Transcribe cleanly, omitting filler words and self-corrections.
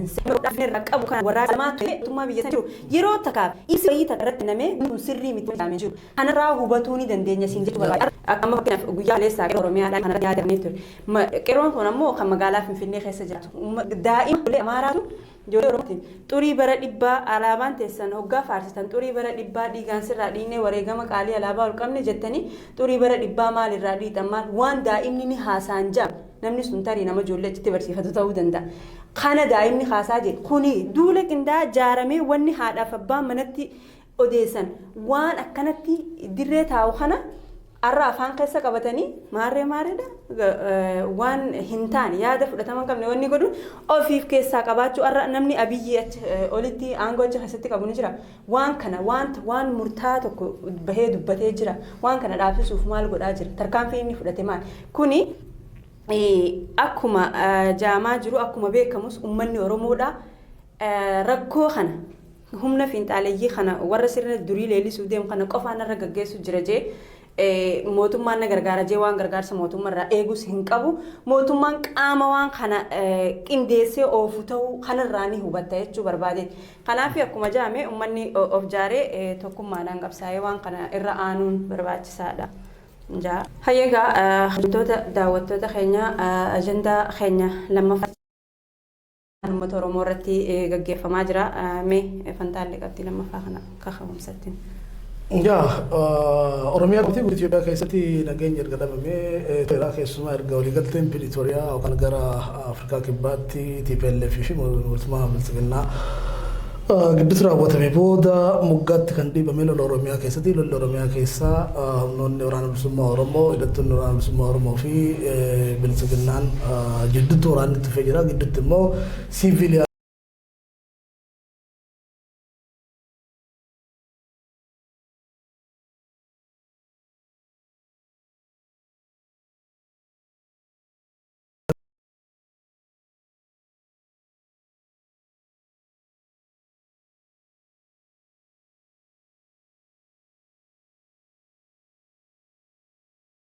Irraa qabu kan warraaqsamaa ture mootummaa biyya sana jiru yeroo takkaaf ibsi wayii takka irratti namee kun sirrii miti jedhamee jiru. Kanarraa hubatuu ni dandeenya siin jechuu barbaada. Akka amma fakkeenyaaf guyyaa kaleessaa qeerroo Oromiyaadhaan kanarratti yaadamee ture. Qeerroon kun ammoo kan magaalaa Finfinnee keessa jiraatu. Daa'ima ijoollee Amaaraatu ijoollee Oromootiin xurii bara dhibbaa alaabaan teessan hoggaa faarsitan xurii bara dhibbaa dhiigaan sirraa dhiignee wareegama qaalii alaabaa ol qabne jettanii xurii bara dhibbaa maalirraa dhiixan maal waan daa'imni ni haasaan ja'a. Namni sun tarii nama ijoollee achitti barsiifatu ta'uu danda'a. Kana daa'imni haasaa jedhe. Kuni duula qindaa'aa jaaramee wanni haadhaaf abbaan manatti odeessan waan akkanatti dirree taa'u kana har'a afaan keessa qabatanii maarree maarreedha waan hin taane yaada fudhatama hin qabne wanni godhu ofiif keessaa qabaachuu. Har'a namni Abiyyi achi olitti aangoo achi keessatti qabu ni jira. Waan kana wanta waan murtaa tokko bahee dubbatee jira. Waan kana dhaabsisuuf maal godhaa jira? Tarkaanfii inni fudhate maal? Kuni akkuma jaamaa jiru, akkuma beekamus uummanni Oromoodha. Rakkoo kana humna fiinxaaleeyyii kana warra sirna durii leellisuuf deemu kana qofaan irra gaggeessu jira jee mootummaan na gargaara jee waan gargaarsa mootummaa eegus hin qabu. Mootummaan qaama waan kana qindeessee oofu ta'uu kanarraa ni hubatta jechuu barbaade. Kanaaf akkuma jaame uummanni of jaaree tokkummaadhaan qabsaa'ee waan kana irra aanuun barbaachisaadha. Hayyeegaa, hojjettoota daawwattoota keenya, ajandaa keenya lammaffaa uummata Oromoo irratti gaggeeffamaa jira. Mee Fantaallee qabxii lammaffaa kana kaka'umsatti. Yaa, Oromiyaa guutuu Itoophiyaa keessatti nageenya erga dhabamee tureera. Keessumaa erga waliigalteen Piriitooriyaa yookaan gara Afrikaa Kibbaatti TPLF fi mootummaa Biltsiginnaa gidduutti raawwatame booda moggaatti kan dhiibame lola Oromiyaa keessatti. Lolli Oromiyaa keessaa humnoonni Waraana Bilisummaa Oromoo, hidhattoonni Waraana Bilisummaa Oromoo fi Biltsiginnaan jidduutti waraanni itti fufee jira. Gidduutti immoo siiviiliyaan